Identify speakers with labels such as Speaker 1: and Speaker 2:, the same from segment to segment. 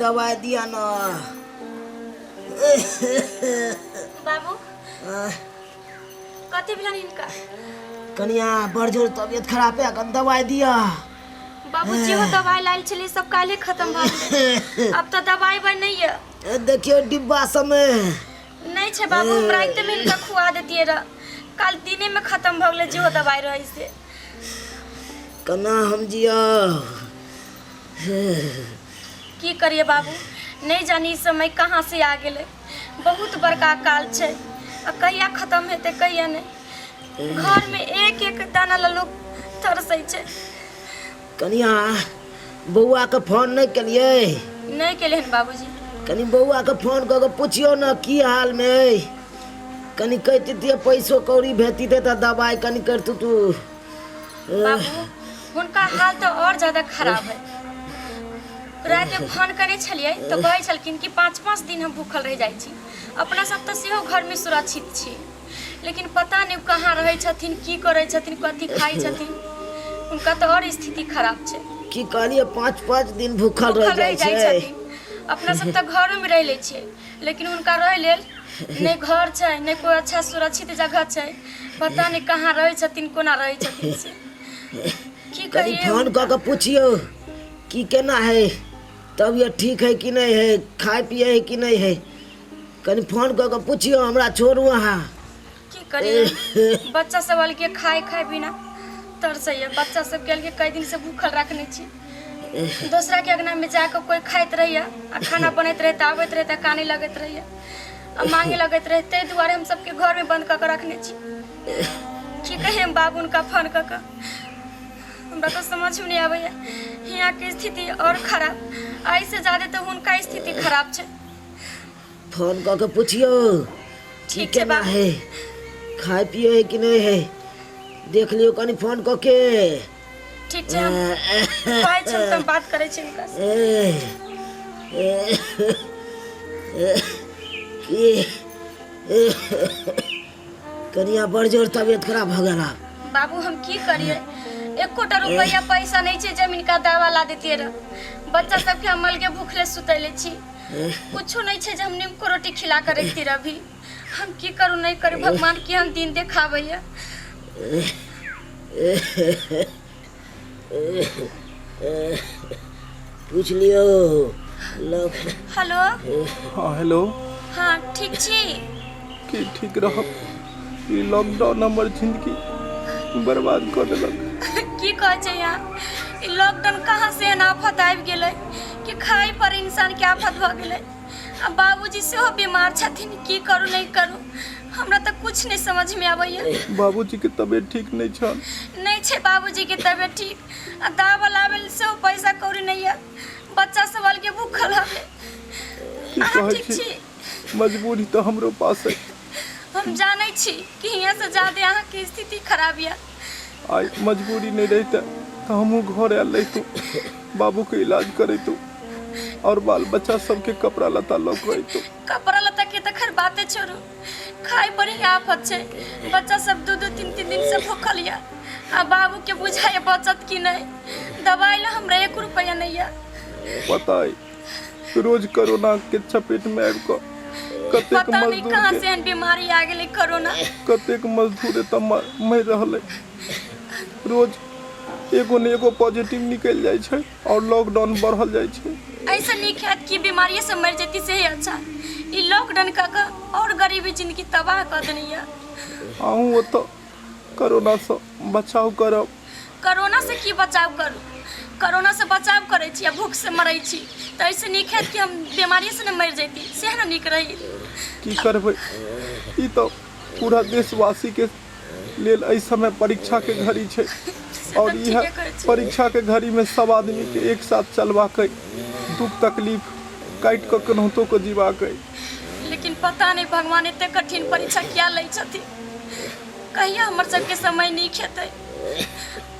Speaker 1: दवाइ दिअ ने।
Speaker 2: बाबू, कथी भेलनि हिनका?
Speaker 1: कनिया, बड़ जोर तबियत खराब है, कन दवाइ दिअ।
Speaker 2: बाबू, जेहो दवाइ लायल छलियै सब काल्हे खत्म भऽ गेलै। अब तऽ दवाइ बा नहि यऽ।
Speaker 1: ए, देखियौ डिब्बा सबमे।
Speaker 2: नहि छै बाबू, हम रातिमे हिनका खुआ देतियै रह, काल्हि दिनेमे खत्म भऽ गेलै जेहो दवाइ रहै से।
Speaker 1: केना हम जियब?
Speaker 2: की करिए बाबू, नहि जानी ई समय कहाँ से आ गेलै। बहुत बड़का काल छै आ कहिया खत्म हेतै कहिया नहि। घरमे एक एक दाना ला लोक तरसै छै।
Speaker 1: कनिया, बौआके फोन नहि केलियै?
Speaker 2: नहि केलियै हन बाबूजी।
Speaker 1: कनि बौआके फोन कऽ के पुछियौ ने की हालमे अइ। कनि कहितियै पैसो कौड़ी भेटितै तऽ दबाइ कनि करितू तू।
Speaker 2: बाबू, हुनका हाल तऽ आओर ज्यादा खराब है। रातिमे फोन करै छलियै तऽ कहै छलखिन कि 5-5 दिन हम भूखल रहि जाइ छी। अपना सब तऽ सेहो घरमे सुरक्षित छी, लेकिन पता नहि ओ कहाँ रहै छथिन, की करै छथिन, कथी खाइ छथिन। हुनका तऽ आओर स्थिति खराब छै।
Speaker 1: की कहलियै, 5-5 दिन भूखल रहि
Speaker 2: भूखल
Speaker 1: जाइ
Speaker 2: रहि जाइ
Speaker 1: छै?
Speaker 2: छथिन। अपना सब तऽ घरोमे रहि लै छियै, लेकिन हुनका रहै लेल नहि घर छै, नहि कोइ अच्छा सुरक्षित जगह छै। पता नहि कहाँ रहै छथिन, कोना रहै छथिन से। की
Speaker 1: कनि
Speaker 2: कहियै
Speaker 1: फोन
Speaker 2: हुनका?
Speaker 1: कऽ के पुछियौ की केना है, तबियत ठीक है कि नहि है, खाय पिए है कि नहि है। कनि फोन कऽ के पुछियौ, हमरा छोड़ू अहाँ।
Speaker 2: की करियै, बच्चा सब अलगे खाय खाय बिना तरसैया। बच्चा सबके अलगे कई दिन से भूखल रखने छी। दोसरा के अंगना में जाके कोई खाइत रहैया आ खाना बनैत रहै तऽ आबैत रहै तऽ काने लगैत रहैया आ मांगे लगैत रहै, ताहि दुआरे हम सबके घर में बंद कऽ के रखने छी। की कहियै हम बाबू हुनका फोन कऽ के? हमरा तऽ समझ में नहि आबैया। हियाँ के स्थिति और खराब, एहिसँ ज्यादा तऽ हुनका स्थिति खराब छै।
Speaker 1: फोन कऽ के पुछियौ की
Speaker 2: ठीक छै
Speaker 1: केना
Speaker 2: बाबू।
Speaker 1: है, खाय पिए है कि नहि है, देख लियौ कनि फोन कऽ के।
Speaker 2: ठीक छै, हम कहै छी तऽ हम बात करै छी हुनका से।
Speaker 1: की कनिया, बड़ जोर तबियत खराब भऽ गेल आब।
Speaker 2: बाबू, हम की करिए? एकोटा रुपैआ पैसा नहीं छै, जमीन का दावा ला देतियै रह। बच्चा सबके हम अलगे भूखले सुतैले छी। कुछो नहीं छै जे हम नीमको रोटी खिला कर रखती रह अभी। हम की करू नहीं करू, भगवान की हम दिन देखाबैया।
Speaker 1: पूछ लियौ लोग।
Speaker 2: हेलो।
Speaker 3: हाँ, हेलो।
Speaker 2: हाँ, ठीक छी?
Speaker 3: की ठीक रहब? ई लॉकडाउन हमर जिंदगी बर्बाद कऽ देलक।
Speaker 2: की कहै छै यहाँ? ई लॉकडाउन कहाँ से एहन आफत आबि गेलै कि खाइ पर इंसान के आफत भऽ गेलै। आ बाबूजी सेहो बीमार छथिन। की करू नहि करू, हमरा तऽ कुछ नहि समझ में आबैया।
Speaker 3: बाबूजी के तबियत ठीक नहीं छल?
Speaker 2: नहि छै बाबूजी के तबियत ठीक आ दावा लाबै लेल सेहो पैसा कौड़ी नहि यऽ। बच्चा सब अलगे भूखल हवे।
Speaker 3: की
Speaker 2: अहाँ
Speaker 3: कहै
Speaker 2: ठीक
Speaker 3: छी?
Speaker 2: छी?
Speaker 3: मजबूरी तऽ हमरो पास है।
Speaker 2: हम जानै छी कि हियाँ से ज्यादा अहाँके स्थिति खराब यऽ।
Speaker 3: आइ मजबूरी नहीं रहिते तऽ हमहूँ घर आयल रहितहुँ, बाबूके इलाज करैतहुँ और बाल बच्चा सबके कपड़ा लत्ता लऽ कऽ अयतहुँ।
Speaker 2: कपड़ा लत्ता के तऽ खैर बाते छोड़ू, खाइ पर ही आफत छै। बच्चा सब 2-2 3-3 दिन से भूखल यऽ आ बाबू के बुझाइए बचत कि नहि। दवाइ ला हमरा 1 रुपया नहि यऽ।
Speaker 3: पता अइ, रोज कोरोना के चपेट में आबि कऽ कतेक
Speaker 2: पता नहीं
Speaker 3: मजदूर
Speaker 2: कहाँ
Speaker 3: के
Speaker 2: से एहन बीमारी आ गेलै कोरोना।
Speaker 3: कतेक मजदूर एतऽ मरि रहल अइ। रोज एगो ने एगो पॉजिटिव निकलि जाइ छै और लॉकडाउन बढ़ल जाइ छै।
Speaker 2: ऐसे नीक हैत कि बीमारिये से मरि जेती से ही अच्छा। ई लॉकडाउन कऽ कऽ और गरीबी जिंदगी तबाह कऽ देने यऽ।
Speaker 3: अहूँ ओतऽ कोरोनासँ बचाव करब।
Speaker 2: कोरोना से की बचाव करू? कोरोना से बचाव करै छी आ भूख से मरै छी, तऽ एहिसँ नीक हैत कि हम बीमारिये से ने मरि जैती, सएह ने नीक रही।
Speaker 3: की करबै, ई तऽ पूरा देशवासीके लेल एहि समय परीक्षाके घड़ी छै
Speaker 2: से
Speaker 3: और
Speaker 2: तऽ
Speaker 3: इएह
Speaker 2: ठीके कहै छी।
Speaker 3: परीक्षाके घड़ीमे सब आदमीके एक साथ चलबाक अइ, दुख तकलीफ काटि कऽ केनाहितो कऽ जीबाक अइ।
Speaker 2: लेकिन पता नहि भगवान एते कठिन परीक्षा किया लै छथिन। कहिया हमर सबके समय नीक हेतै?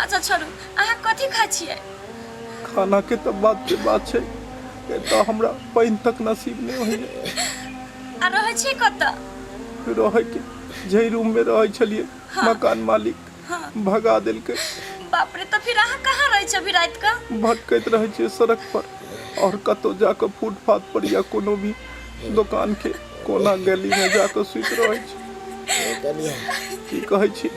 Speaker 2: अच्छा छोड़ू, अहाँ कथी खाइ छियै?
Speaker 3: खाना के तऽ बात के बात छै, एतऽ हमरा पानि तक नसीब नहि होइए।
Speaker 2: आ रहै छियै कतऽ?
Speaker 3: रहैके जाहि रूम में रहै छलियै, मकान मालिक भगा देलकै।
Speaker 2: बाप रे, तऽ फिर अहाँ कहाँ रहै छियै अभी राति कऽ?
Speaker 3: भटकैत रहै छियै सड़क पर आओर कतहु जाकऽ फुटपाथ पर या कोनो भी दोकानके कोना गलीमे जाकऽ सुति रहै छी।
Speaker 1: कनिया
Speaker 3: की कहै छी,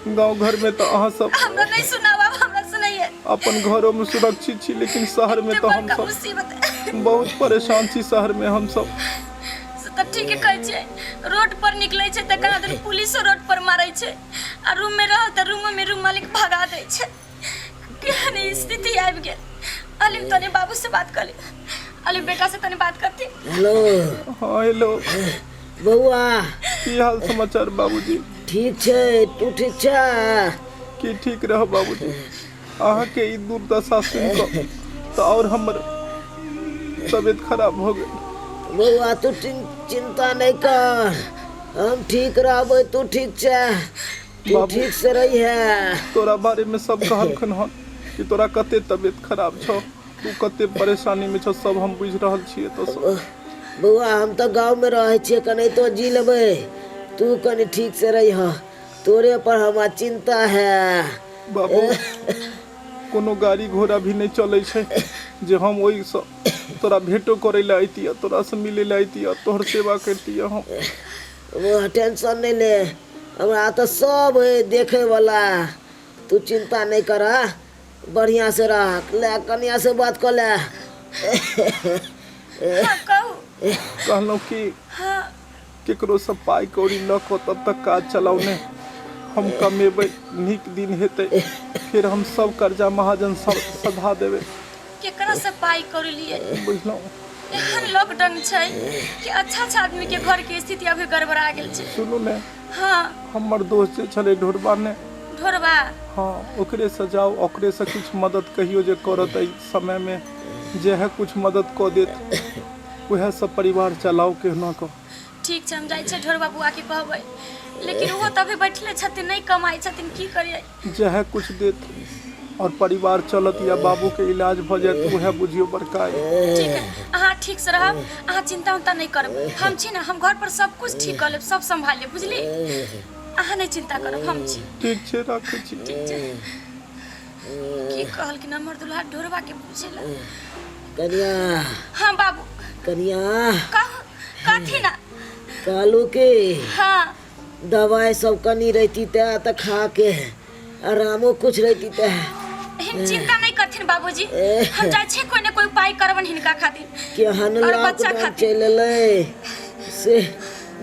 Speaker 3: गाँव घरमे तऽ अहाँ सब
Speaker 2: हमरा नहीं सुनावा, हमरा सुनाइए।
Speaker 3: अपन घरोमे सुरक्षित छी, लेकिन शहरमे
Speaker 2: एते
Speaker 3: तऽ
Speaker 2: बड़का
Speaker 3: हमसब
Speaker 2: मुसीबत।
Speaker 3: बहुत परेशान छी। शहरमे हमसब
Speaker 2: से तऽ ठीके कहै छै, रोड पर निकलै छै तऽ कहाँ दिन पुलिसो रोड पर मारै छै, आ रूम में रहल तऽ रूमो में रूम मालिक भगा दै छै। केहन स्थिति आबि गेल। अली तनी बाबू से बात कर ले, अली बेटा से तनी बात करती।
Speaker 1: हेलो।
Speaker 3: हाँ, हेलो।
Speaker 1: बौआ।
Speaker 3: की हाल समाचार बाबूजी?
Speaker 1: ठीक छै, तू ठीक छै?
Speaker 3: की ठीक रह बाबूजी, अहाँके ई दुर्दशा सुनि कऽ तऽ आओर हमर तबियत खराब भऽ गेल।
Speaker 1: बौआ, तू चिंता नहि कर, हम ठीक रहबै। तू ठीक छै? तू
Speaker 3: बाबू।
Speaker 1: ठीक से रही है।
Speaker 3: तोरा बारेमे सब कहलखिन हन कि तोरा कते तबियत खराब छौ, तू कते परेशानीमे छौ, सब हम बुझि रहल छियै एतऽसँ।
Speaker 1: बौआ, हम तऽ गाँवमे रहै छियै, कनाहितो जी लेबै। तू कनि ठीक से रही, तोरे पर हमरा चिंता है।
Speaker 3: बाबू, कोनो गाड़ी घोड़ा भी नहि चलै छै जे हम ओहिसँ तोरा भेंटो करै लए अइतियै, तोरासँ मिलै लए अइतियै, तोहर सेवा करितियै हम।
Speaker 1: बौआ, टेंशन नहि ले, हमरा तऽ सब है देखैवला। तू चिंता नहि कर, बढ़िआँ से रह। ले, कनिया से बात कऽ ले।
Speaker 2: हाँ, कहू।
Speaker 3: कहलहुँ कि
Speaker 2: हाँ।
Speaker 3: केकरोसँ पाइ कौड़ी लऽ कऽ तब तक काज चलाउ ने, हम कमेबै, नीक दिन हेतै, फेर हम सब कर्जा महाजन सब सधा देबै।
Speaker 2: केकरा से पाई कौड़ी लिए?
Speaker 3: बुझलहुँ।
Speaker 2: एहन लॉकडाउन छै कि अच्छा अच्छा आदमी के घर के स्थिति अभी गड़बड़ा गेल छै।
Speaker 3: सुनू ने।
Speaker 2: हाँ।
Speaker 3: हमर दोस्त जे छलै ढोरबा ने।
Speaker 2: ढोरबा?
Speaker 3: हाँ, ओकरेसँ जाउ, ओकरेसँ किछु मदद कहियौ जे करत। एहि समयमे जे है किछु मदद कऽ देत, उएह सब परिवार चलाउ केहुना कऽ।
Speaker 2: ठीक छै, हम जाइ छियै ढोरबा बुआ के कहबै, लेकिन ओहो तऽ अभी बैठले छथिन, नहि कमाइ छथिन, की करियै?
Speaker 3: जएह किछु देत आओर परिवार चलत या बाबूके इलाज भऽ जायत, उएह बुझियौ बड़का अइ।
Speaker 2: ठीक है, अहाँ ठीक से रहब, अहाँ चिंता उंता नहीं करब। हम छी ना, हम घर पर सब कुछ ठीक कर लेब, सब संभाल लेब, बुझली? अहाँ नहीं चिंता करब, हम छी।
Speaker 3: ठीक छै, राखै छी।
Speaker 2: ठीक छै। की कहलखिन हमर दुल्हा ढोरबा के पूछे ला?
Speaker 1: कनिया।
Speaker 2: हाँ बाबू।
Speaker 1: कनिया।
Speaker 2: कहू, कथी ना?
Speaker 1: कहलू कि
Speaker 2: हाँ।
Speaker 1: दवाई सब कनी रहती तऽ खा के आरामो कुछ रहती तऽ।
Speaker 2: हिन चिंता नहीं करथिन बाबूजी, हम जाइ छियै, कोई ने कोई उपाय करबन हिनका खातिर
Speaker 1: केहन
Speaker 2: और बच्चा
Speaker 1: लॉकडाउन
Speaker 2: खातिर।
Speaker 1: चलि एलै से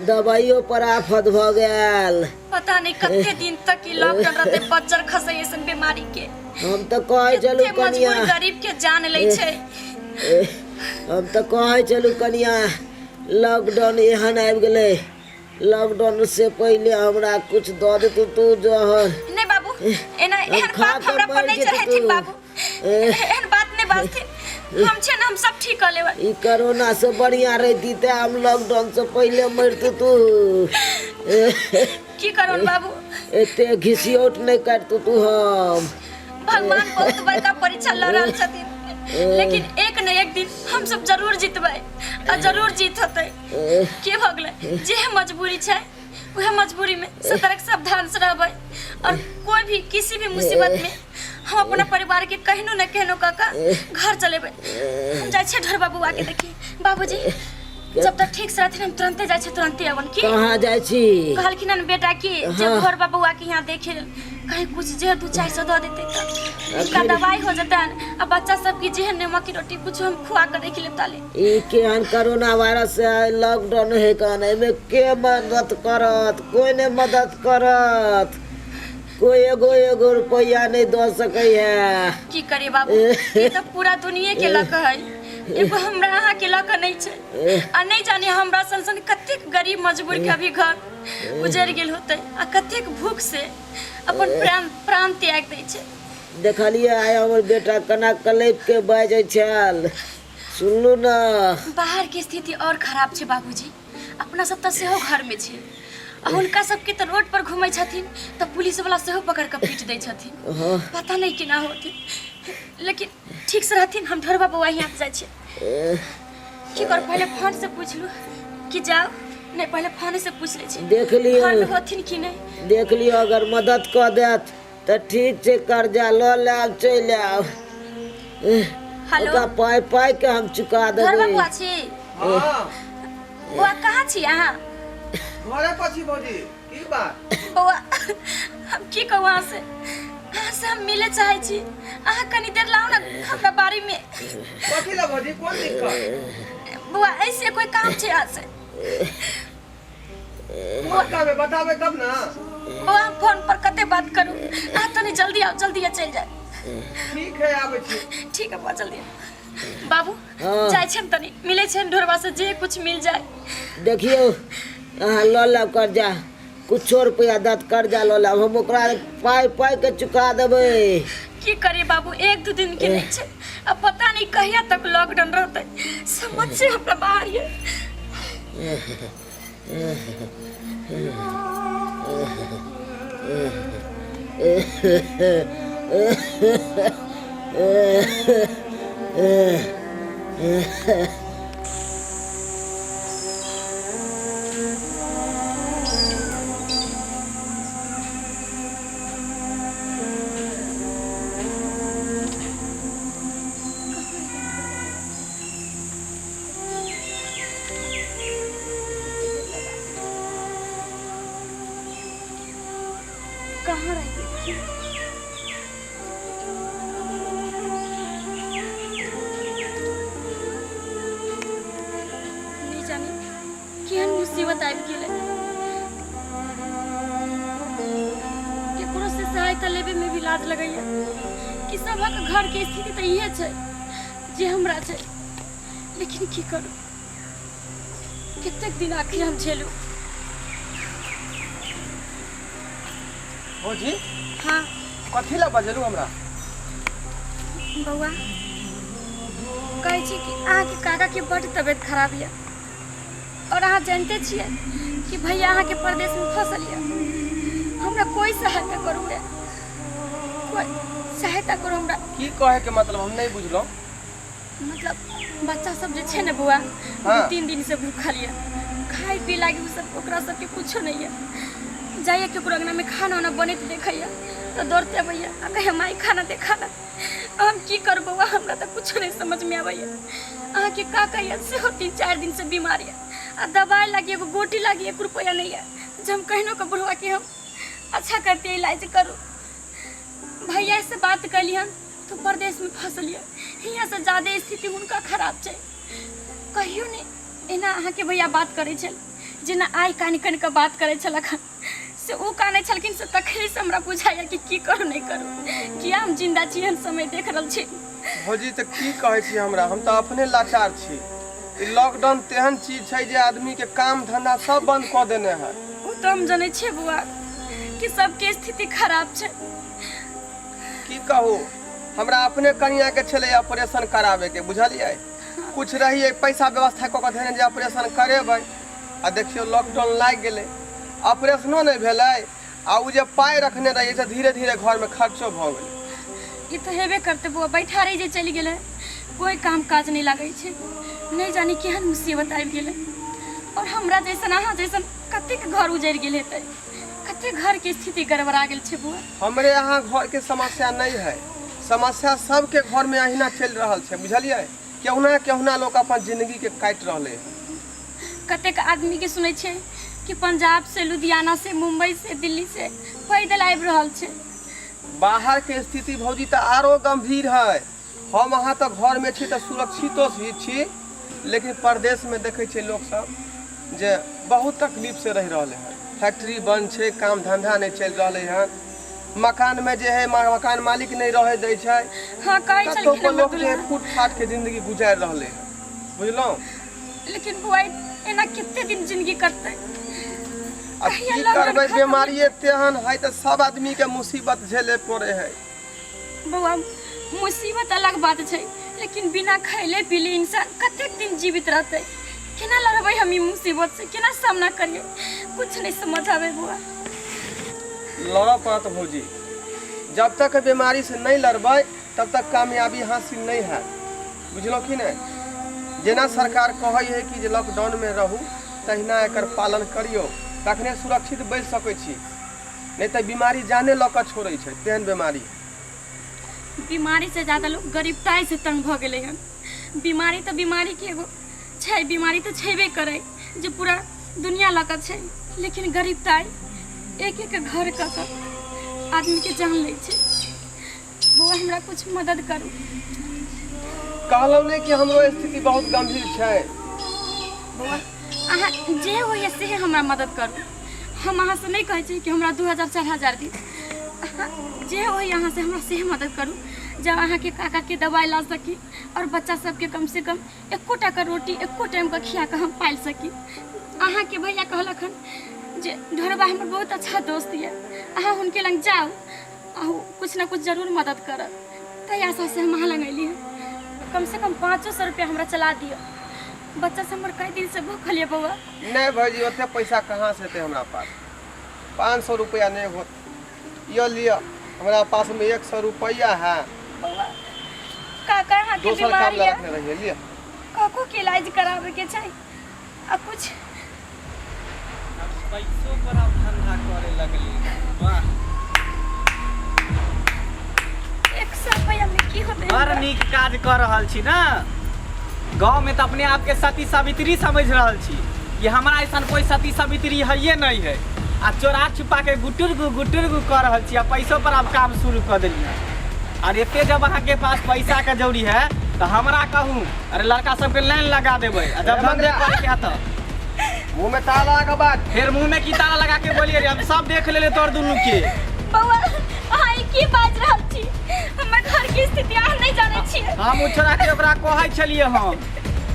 Speaker 1: दवाइयो पर आफत भऽ गेल।
Speaker 2: पता नहीं कते दिन तक ई लॉकडाउन रहते, बच्चर खसे ऐसन बीमारी के।
Speaker 1: हम तऽ कहै छलू
Speaker 2: कते
Speaker 1: कनिया,
Speaker 2: मजबूर गरीब के जान लै छै।
Speaker 1: हम तऽ कहै छलू कनिया, लॉकडाउन एहन आबि गेलै, लॉकडाउन से पहिले हमरा कुछ दऽ देतू तू जहर।
Speaker 2: नहीं बाबू, एना
Speaker 1: हम
Speaker 2: एहन
Speaker 1: खा
Speaker 2: बात
Speaker 1: के
Speaker 2: हमरा पर
Speaker 1: मरि
Speaker 2: नहीं
Speaker 1: जेतै
Speaker 2: चढ़ेथिन
Speaker 1: तू।
Speaker 2: बाबू, एहन बात नहीं बाजथिन। हम छै ना, हम सब ठीक कर लेबै।
Speaker 1: ई कोरोना से बढ़िया रहती तऽ हम लॉकडाउन से पहिले मरतू तू।
Speaker 2: की करब बाबू?
Speaker 1: एते घिसियोट नहि करतू तू हम।
Speaker 2: भगवान बहुत बड़का परीक्षा लऽ रहल छथिन, लेकिन एक न एक दिन हम सब जरूर जीतबै आ जरूर जीत होतै। की भऽ गेलै, जे मजबूरी छै उहे मजबूरी में सतर्क सावधान से रहबै और कोई भी किसी भी मुसीबत में हम अपना परिवार के कहनो न कहनो कऽ कऽ घर चलेबै। हम जाइ छियै ढोरबा बुआ के देखी। बाबूजी जब तक ठीक से रहथिन, हम तुरंते जाइ छियै, तुरंते अबन की।
Speaker 1: कहाँ जाइ छी?
Speaker 2: कहलखिन हन बेटा की जे
Speaker 1: हाँ।
Speaker 2: घोरबा बौआ के यहाँ देखे, कहीं कुछ जे 200-400 दऽ देतै तऽ हुनका दवाई हो जेतनि आ बच्चा सबके जेहन नमक की रोटी कुछ हम खुआ कऽ देख लेब ताले।
Speaker 1: ई केहन कोरोना वायरस से लॉकडाउन है कन, एहिमे के मदद करत? कोई नहि मदद करत, कोई एगो एगो रुपैआ नहि दऽ सकै है।
Speaker 2: की करिए बाबू, ई तऽ पूरा दुनिया के लऽ कऽ है, एगो हमरा अहाँ के लऽ कऽ नहि छै। आ नहि जाने हमरा सन सन कतेक गरीब मजबूर के अभी घर उजड़ गेल होतै आ कतेक भूख से अपन प्राण प्राण त्याग दै छै।
Speaker 1: देखलियै आइ हमर बेटा केना कलपि के बाजै छल, सुनलू ने?
Speaker 2: बाहर के स्थिति और खराब छै बाबूजी। अपना सब तऽ सेहो घर में छै आ हुनका सबके तऽ रोड पर घूमै छथिन तऽ पुलिस वाला सेहो पकड़ कऽ पीट दै छथिन।
Speaker 1: हाँ।
Speaker 2: पता नहीं केना होथिन, लेकिन ठीक से रहथिन। हम ढोरबा बौआ यहाँ जाइ छियै। की कर, पहिले फोन से पूछलू कि जाओ नहीं, पहिले फोन से पूछ लै छी
Speaker 1: देख लियौ।
Speaker 2: घर में होथिन कि नहीं।
Speaker 1: देख लियौ, अगर मदद कऽ देत तऽ ठीक छै, कर्जा लऽ लेब, चलि आयब।
Speaker 2: हेलो।
Speaker 1: ओकरा पाइ पाइ के हम चुका
Speaker 2: घरमे
Speaker 1: देबै।
Speaker 2: बुआ छी?
Speaker 4: हाँ।
Speaker 2: बौआ, कहाँ छी अहाँ?
Speaker 4: घरे पर छी भौजी, की बात?
Speaker 2: बौआ, हम की कहू अहाँ से, अहाँ से हम मिले चाहै छी। अहाँ कनी देर लाउ ने हमरा बाड़ी में।
Speaker 4: कथी ला भौजी, कोन दिक्कत?
Speaker 2: बौआ, ऐसे कोई काम छै अहाँ से।
Speaker 4: कोन काम है, बताबे तब ना।
Speaker 2: बौआ, हम फोन पर कते बात करू? अहाँ तनी जल्दी आउ, जल्दी चलि जाए।
Speaker 4: ठीक है, आबै छी।
Speaker 2: ठीक है बौआ, जल्दी आउ। बाबू।
Speaker 1: हाँ।
Speaker 2: जाइ छियनि, तनी मिलै छियनि ढोरबा से, जे कुछ मिल जाए।
Speaker 1: देखियौ, अहाँ लऽ लेब कर्जा, कुछो रुपैआ दत कर्जा लऽ लेब, हम ओकरा पाइ पाइ के चुका देबै।
Speaker 2: की करिए बाबू, एक दू दिन के नहीं छै, अब पता नहीं कहिया तक लॉकडाउन रहतै। समझ से हमरा बाहर ये। कहाँ रह गेलखिन? नहि जानी केहन मुसीबत आबि गेलै। केकरो से सहायता लेबे में भी लाज लगैया कि सबक घर के स्थिति तऽ इहे छै जे हमरा छै। लेकिन की करू, कतेक दिन आखिर हम झेलू?
Speaker 4: भौजी।
Speaker 2: हाँ।
Speaker 4: कथी ला बजेलू हमरा?
Speaker 2: बौआ, कहै छी कि अहाँके काकाके बड्ड तबियत खराब यऽ और अहाँ जानते छियै कि भैया अहाँके परदेशमे फसल यऽ। हमरा कोई सहायता करू गे, कोई सहायता करू हमरा।
Speaker 4: की कहे के मतलब, हम नहीं बुझलहुँ।
Speaker 2: मतलब बच्चा सब जे छै ने बौआ, 2-3 दिन से भूखल यऽ, खाय पी लागी ओ सब, ओकरा सबके कुछो नहीं यऽ। जाइए केकरो अंगना में खाना उना बनैत देखैया तऽ दौड़ते अबैया आ कहैया, माई, खाना दे, खाना। हम की करू बौआ, हमरा तऽ कुछो नहीं समझ में आबैया। अहाँके का कहिया, सेहो 3-4 दिन से बीमार यऽ आ दवाई लागी एगो गोटी लागी 1 रुपया नहीं है जे हम कहिनो के बुढ़वा के हम अच्छा करते इलाज करू। भैया से बात कैली हन तो परदेश में फसल यऽ, हियाँ से ज्यादा स्थिति हुनका खराब छै। कहियो नहि एना अहाँके भैया बात करै छल जेना आइ कानि कानि कऽ बात करै छलक हन। से ओ कानै छलखिन से तखने से हमरा बुझाइया कि की करू नहि करू, किया हम जिंदा छी, एहन समय देख रहल छी।
Speaker 4: भौजी, तऽ की कहै छी हमरा, हम तऽ अपने लाचार छी। ई लॉकडाउन तेहन चीज छै जे आदमी के काम धंधा सब बंद कऽ देने है।
Speaker 2: ओ तऽ हम जनै छियै बौआ कि सबके स्थिति खराब छै।
Speaker 4: की कहू, हमरा अपने कनिया के छलै ऑपरेशन कराबे के, बुझलियै? कुछ रहियै पैसा व्यवस्था कऽ के धेने जे ऑपरेशन करेबै, आ देखियौ लॉकडाउन लागि गेलै, ऑपरेशनो नहि भेलै आ ओ जे पाइ रखने रहियै से धीरे धीरे घरमे खर्चो भऽ गेलै।
Speaker 2: ई तऽ हेबे करतै बौआ, बैठारी जे चलि गेलै, कोई काम काज नहि लागै छै। नहि जानी केहन मुसीबत आबि गेलै और हमरा जैसन, अहाँ जैसन कतेक घर उजड़ि गेल हेतै, कतेक घरके स्थिति गड़बड़ा गेल छै बौआ।
Speaker 4: हमरे अहाँ घरके समस्या नहि है, समस्या सबके घरमे अहिना चलि रहल छै, बुझलियै? केहुना केहुना लोक अपन जिंदगीके काटि रहलै हँ।
Speaker 2: कतेक आदमीके सुनै छियै कि पंजाब से, लुधियाना से, मुंबई से, दिल्ली से पैदल आबि रहल छै।
Speaker 4: बाहर के स्थिति भौजी तऽ आरो गंभीर है। हम अहाँ तऽ घरमे छी तऽ सुरक्षितो छी, लेकिन परदेशमे देखै छियै लोकसब जे बहुत तकलीफ से रहि रहलै हँ। फैक्ट्री बंद छै, काम धंधा नहि चलि रहलै हँ, मकानमे जे है मकान मालिक नहि रहै दै छै।
Speaker 2: हाँ, कहै
Speaker 4: कतहु
Speaker 2: छलखिन
Speaker 4: पर
Speaker 2: हमर
Speaker 4: लोक जे है
Speaker 2: दुल्हा।
Speaker 4: फूट फाट के जिंदगी गुजारि रहलै हँ, बुझलहुँ?
Speaker 2: लेकिन बुआ, एना कते दिन जिंदगी कटतै?
Speaker 4: अब
Speaker 2: कहिया
Speaker 4: की
Speaker 2: लॉकडाउन
Speaker 4: करबै,
Speaker 2: खत्म
Speaker 4: बीमारिये तेहन है तऽ सब आदमी के मुसीबत झेले पड़े है।
Speaker 2: बौआ, मुसीबत अलग बात छै, लेकिन बिना खैले पीले इंसान कतेक दिन जीवित रहतै? केना लड़बै हम ई मुसीबत से, केना सामना करियै? कुछ नहीं समझ आबै बौआ।
Speaker 4: लड़ऽ पड़त भौजी, जब तक बीमारी से नहीं लड़बै तब तक कामयाबी हासिल नहीं हैत, बुझलहुँ कि नहि? जेना सरकार कहै है कि जे लॉकडाउनमे रहू, तहिना एकर पालन करियौ, तखने सुरक्षित बचि सकै छी, नहि तऽ बीमारी जाने लऽ कऽ छोड़ै छै, तेहन बीमारी।
Speaker 2: बीमारी से ज़्यादा लोग गरीबताई से तंग भऽ गेलै हन। बीमारी तऽ बीमारीके एगो छै, बीमारी तऽ छेबे करै जे पूरा दुनिया लऽ कऽ छै, लेकिन गरीबताई एक एक घर कऽ कऽ आदमीके जान लै छै। बौआ, हमरा कुछ मदद करू।
Speaker 4: कहलहुँ नहि कि हमरो स्थिति बहुत गंभीर छै।
Speaker 2: बौआ, अहाँ जे होइए से हमरा मदद करू। हम अहाँसँ नहि कहै छी कि हमरा 2000 4000 दी। अहाँ जे होइए अहाँ से हमरा से मदद करू, जब अहाँके काकाके दवाइ ला सकी आओर बच्चा सबके कम से कम एको टाका रोटी एको टाइमके खिया कऽ हम पालि सकी। अहाँके भैया कहलक हन जे ढोरबा हमर बहुत अच्छा दोस्त यऽ, अहाँ हुनके लग जाउ, अहूँ कुछ ने कुछ जरूर मदद करत। ताहि आशासँ हम अहाँ लग अयली हँ। कमसँ कम 500 रुपया हमरा चला दिअ, बच्चा सब हमर कई दिनसँ भूखल यऽ बौआ।
Speaker 4: नहि भाइजी, ओते पैसा कहाँ से हेतै हमरा पास? 500 रुपया नहि होत। यो लिअ, हमरा पास में 100 रुपया है।
Speaker 2: बौआ, काका अहाँके
Speaker 4: दोसर काम
Speaker 2: बीमारी
Speaker 4: ला
Speaker 2: यऽ,
Speaker 4: रखने रहियै, लिअ।
Speaker 2: काको के इलाज कराबैके छै आ कुछ
Speaker 5: अब पैसो पर अब धंधा करे लगली, वाह।
Speaker 2: 100 रुपया में की होतै?
Speaker 5: बड़
Speaker 2: हमरा?
Speaker 5: नीक काज कऽ रहल छी ने। गाँव में तऽ अपने आपके सती सावित्री समझ रहल छी कि हमरा ऐसन कोई सती सावित्री हइए नहीं है, आ चोरा छुपा के गुटुर गु गुटुर गु कऽ रहल छी, आ पैसो पर आब काम शुरू कऽ देलियै। और एते जब अहाँके पास पैसा के जरूरी है तऽ हमरा कहू, अरे लड़का सबके लाइन लगा देबै, आ जब धंधे करके है तऽ
Speaker 4: मुँह में ताला लगा के बात।
Speaker 5: फिर मुंह में की ताला लगा के बोलिए रे? हम सब देख लेले तोर दुनू के।
Speaker 2: बौआ, अहाँ ई की बाजि रहल छी? हमर घर के स्थिति अहाँ नहि जानै छियै।
Speaker 5: हम ओ छोड़ा के ओकरा कहै छलियै हम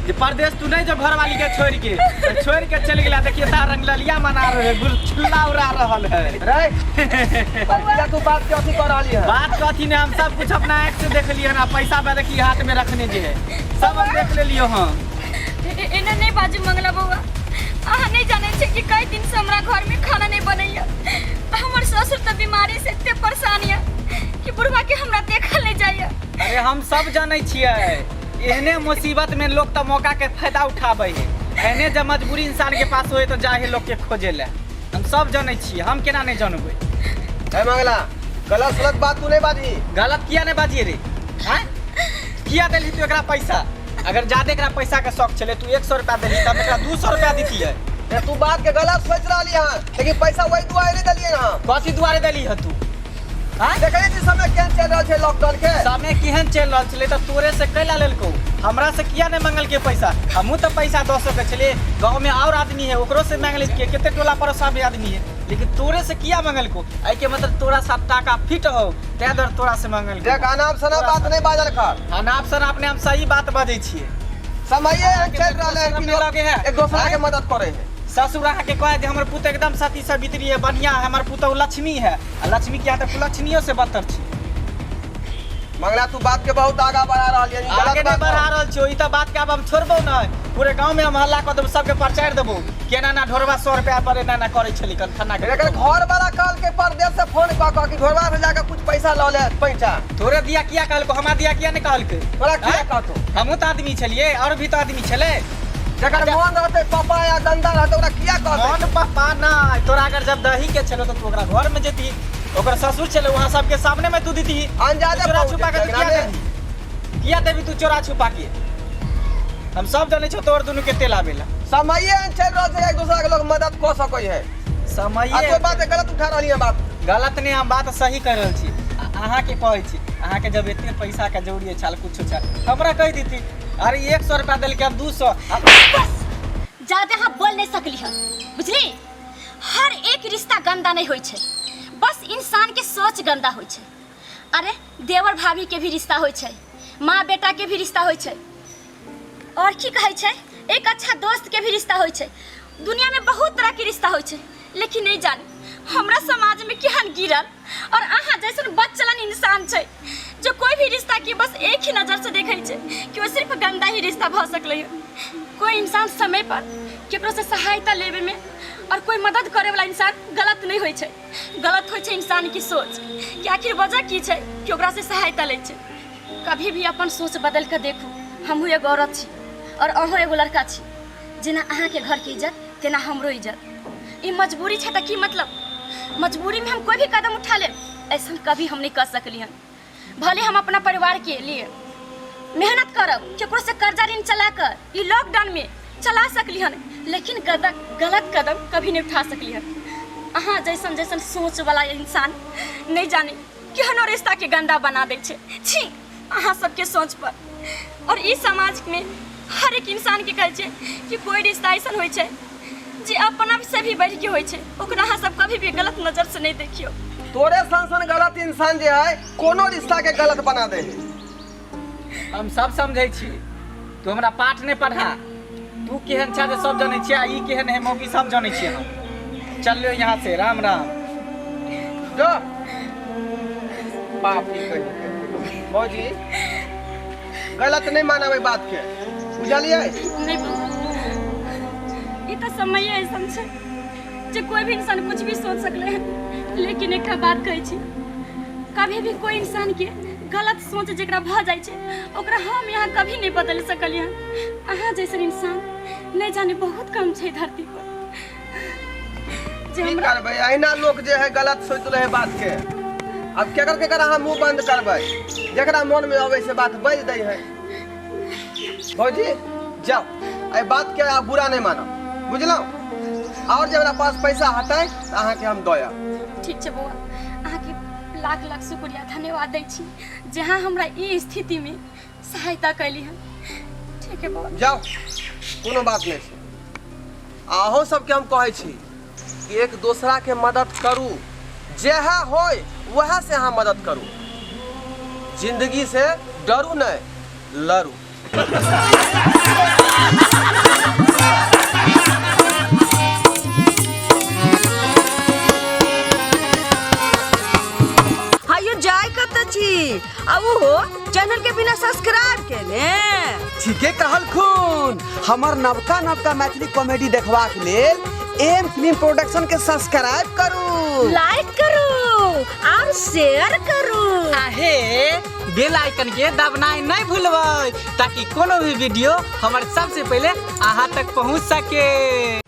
Speaker 5: जे परदेश तू नहीं जो घरवाली के छोड़ के, तो छोड़ के चल गेला। देखिए तार रंग ललिया मना रहे, गुलछुल्ला उड़ा रहल है।
Speaker 4: रे किया तू बात के अथी कर रहली है?
Speaker 5: बात कथी ने, हम सब कुछ अपना आँख से देख लिए ना। पैसा पे देखिए हाथ में रखने जे है, सब हम देख लेलियो हम।
Speaker 2: एना नहि बाजू मंगला बौआ, अहाँ नहि जानै छियै कि कई दिन से हमरा घर में खाना नहीं बनैया। हमर ससुर तऽ बीमारी से एते परेशान यऽ कि बुढ़वा के हमरा देखल नहीं जाइया।
Speaker 5: अरे हम सब जानै छियै, एहने मुसीबत में लोग तऽ मौका के फायदा उठाबै है। एहने जब मजबूरी इंसान के पास होए तो जाहे लोग के खोजे ले। हम सब जानै छियै, हम केना नहीं जानबै?
Speaker 4: ए मंगला, गलत सलत बात तू नहीं बाजही।
Speaker 5: गलत किया नहीं बाजिए रे? आँय, किया देलही तू एकरा पैसा? अगर ज्यादा एकरा पैसा के शौक छलै, तू 100 रुपया देलही तऽ हम एकरा 200 रुपया दितियै।
Speaker 4: ए, तू बात के गलत सोच रहली हन, लेकिन पैसा वही दुआरे नहीं देलियै हन।
Speaker 5: कथी दुआरे देली ह तू? आँय,
Speaker 4: देखै छी समय केहन चलि रहल छै लॉकडाउन के।
Speaker 5: समय केहन चलि रहल छलै तऽ तोरे से कैला लेलकौ? हमरा से किया नहीं मंगलकै पैसा? हमहूँ तऽ पैसा दऽ सकै छलियै। गाँव में और आदमी है, ओकरो से मांग लेतियै, कते टोला पड़ोसा में आदमी है, लेकिन तोरे से किया मंगलकौ? एहिके मतलब तोरा साथ टाका फिट हो, ताहि दुआरे तोरा से मंगलकौ।
Speaker 4: देख, अनाप शनाप बात नहीं बाजल कर।
Speaker 5: अनाप शनाप ने, हम सही बात बजै छियै।
Speaker 4: समय एहन चलि रहल है कि लोग
Speaker 5: लगे है।
Speaker 4: एक दोसरा के मदद करे है।
Speaker 5: ससुर अहाँके कहै जे हमर पुत एकदम सती सावित्री है, बढ़िया है, हमर पुतहु लक्ष्मी है, आ लक्ष्मी किया तऽ कुलक्ष्मियो से बदतर छी।
Speaker 4: मंगला, तू बात के बहुत आगा बढ़ा रहल है।
Speaker 5: आगे
Speaker 4: गलत
Speaker 5: नहीं
Speaker 4: बात
Speaker 5: बढ़ा रहल छियौ। ई तऽ बात के आब हम छोड़बौ नहि, पूरे गाँव में हम हल्ला कऽ देबौ, सबके प्रचार देबौ केना ना ढोरबा 100 रुपया पर एना एना करै छलै कनखना के।
Speaker 4: एकर घर वाला कहल के परदेश से फोन कऽ कऽ कि घरवा से जाके कुछ पैसा लऽ ले पैसा।
Speaker 5: तोरे दिया किया कहलको, हमरा दिया किया नहि कहलकै?
Speaker 4: तोरा किया
Speaker 5: आँय?
Speaker 4: कहतो?
Speaker 5: हमहूँ तऽ आदमी छलियै, और भी तऽ आदमी छलै।
Speaker 4: जकर मन रहतै पापा या गंदा रहतै, ओकरा किया कहतै?
Speaker 5: मन पापा नहि, तोरा अगर जब दही के छलो तऽ तू ओकरा घर में जेती, ओकर ससुर छलै वहाँ सबके सामने में तू दीती।
Speaker 4: अंजादे
Speaker 5: चोरा
Speaker 4: पहुँच
Speaker 5: छुपा के तू
Speaker 4: जेतै
Speaker 5: किया
Speaker 4: अंगना में।
Speaker 5: देबी? किया देबी तू चोरा छुपा के? हम सब जानै छौ तोर दुनू के तेल आबेला।
Speaker 4: समये एहन चलि रहल छै, एक दोसरा के लोग मदद कऽ सकै है।
Speaker 5: समय
Speaker 4: आ तो बात गलत उठा रहली है बात।
Speaker 5: गलत नहीं, हम बात सही कर रहल छी। अहाँके कहै छी, अहाँके जब एते पैसा के जरूरी छल, कुछो छल, हमरा कहि देती। अरे 100 रुपया देलकै, अब 200।
Speaker 2: बस, ज्यादा अहाँ बोल नहीं सकली हन, बुझली? हर एक रिश्ता गंदा नहीं होइ छै, बस इंसान के सोच गंदा होइ छै। अरे देवर भाभी के भी रिश्ता होइ छै, माँ बेटा के भी रिश्ता होइ छै, और की कहै छै, एक अच्छा दोस्त के भी रिश्ता होइ छै। दुनिया में बहुत तरह के रिश्ता होइ छै, लेकिन नहीं जानी हमरा समाज में केहन गिरल और अहाँ जैसन बदचलन इंसान छै जो कोई भी रिश्ता के बस एक ही नजर से देखै छै कि वो सिर्फ गंदा ही रिश्ता भऽ सकलै हन। कोई इंसान समय पर केकरो से सहायता लेवे में और कोई मदद करे वाला इंसान गलत नहीं होइ छै। गलत होइ छै इंसान की सोच कि आखिर वजह की छै कि ओकरा से सहायता लै छै। कभी भी अपन सोच बदल के देखू। हमहूँ एगो औरत छी और अहूँ एगो लड़का छी। जेना अहाँके घरके इज्जत तेना हमरो इज्जत। ई मजबूरी छै तऽ की मतलब? मजबूरी में हम कोई भी कदम उठा लेब, ऐसा कभी हम नहीं कर सकली हन। भले हम अपना परिवार के लिए मेहनत करब, केकरो से कर्जा ऋण चला कर ई लॉकडाउन में चला सकली हन, लेकिन गलत कदम कभी नहीं उठा सकली हन। अहाँ जैसन जैसन सोच वाला इंसान नहीं जाने केहनो रिश्ता के गंदा बना दै छै। छी अहाँ सबके सोच पर। और ई समाज में हर एक इंसान के कहै छै कि कोई रिश्ता ऐसन होइ छै जे अपना से भी बढ़ के होइ छै, ओकरा अहाँ सब कभी भी गलत नजर से नहीं देखियौ।
Speaker 4: तोरे सन सन गलत इंसान जे है कोनो रिश्ता के गलत बना दे है।
Speaker 5: हम सब समझै छी, तू हमरा पाठ नहि पढ़ा। तू केहन छह जे सब जनै छियै, आ ई केहन है मौगी सब जनै छियै हम। चलियो यहाँ से, राम राम।
Speaker 4: जो पापी कहीं के। भौजी गलत नहीं मानबै बात के, बुझलियै?
Speaker 2: नहीं बौआ, ई तऽ समय ऐसन छै जे कोई भी इंसान कुछ भी सोच सकले है, लेकिन एकटा बात कहै छी, कभी भी कोई इंसान के गलत सोच जकरा भऽ जाइ छै ओकरा हम यहाँ कभी नहीं बदलि सकलियै हन। अहाँ जैसन इंसान नहीं जाने बहुत कम छै धरती पर जे
Speaker 4: की
Speaker 2: हमरा
Speaker 4: करबै, अहिना लोक जे है गलत सोच रहे बात के। अब केकर केकर अहाँ मुंह बंद करबै, जकरा मन में अबै से बात बाजि दै है। भौजी जाओ, एहि बात के आप बुरा नहीं मानब, बुझलहुँ? और जे हमरा पास पैसा हतै तऽ अहाँके हम दऽ आयब।
Speaker 2: ठीक छै बौआ, अहाँके लाख लाख शुक्रिया, धन्यवाद दै छी जे अहाँ हमरा ई स्थितिमे सहायता कैली हन। ठीक है बौआ,
Speaker 4: जाओ, कोनो बात नहीं छै। आ अहूँ सबके हम कहै छी कि एक दोसरा के मदद करू, जएह होय वएह से अहाँ मदद करू। जिंदगी से डरू नहीं, लड़ू।
Speaker 6: हायो जाय कत छी आ ओहो चैनल के बिना सब्सक्राइब केने।
Speaker 4: ठीके कहलखुन, हमर नवका नवका मैथिली कॉमेडी देखबाक लेल एम फिल्म प्रोडक्शन के सब्सक्राइब करू,
Speaker 6: लाइक करू और शेयर करू।
Speaker 5: आहे बेल आइकन के दबनाइ नहीं भूलबै ताकि कोनो भी वीडियो हमर सबसे पहले अहाँ तक पहुँच सके।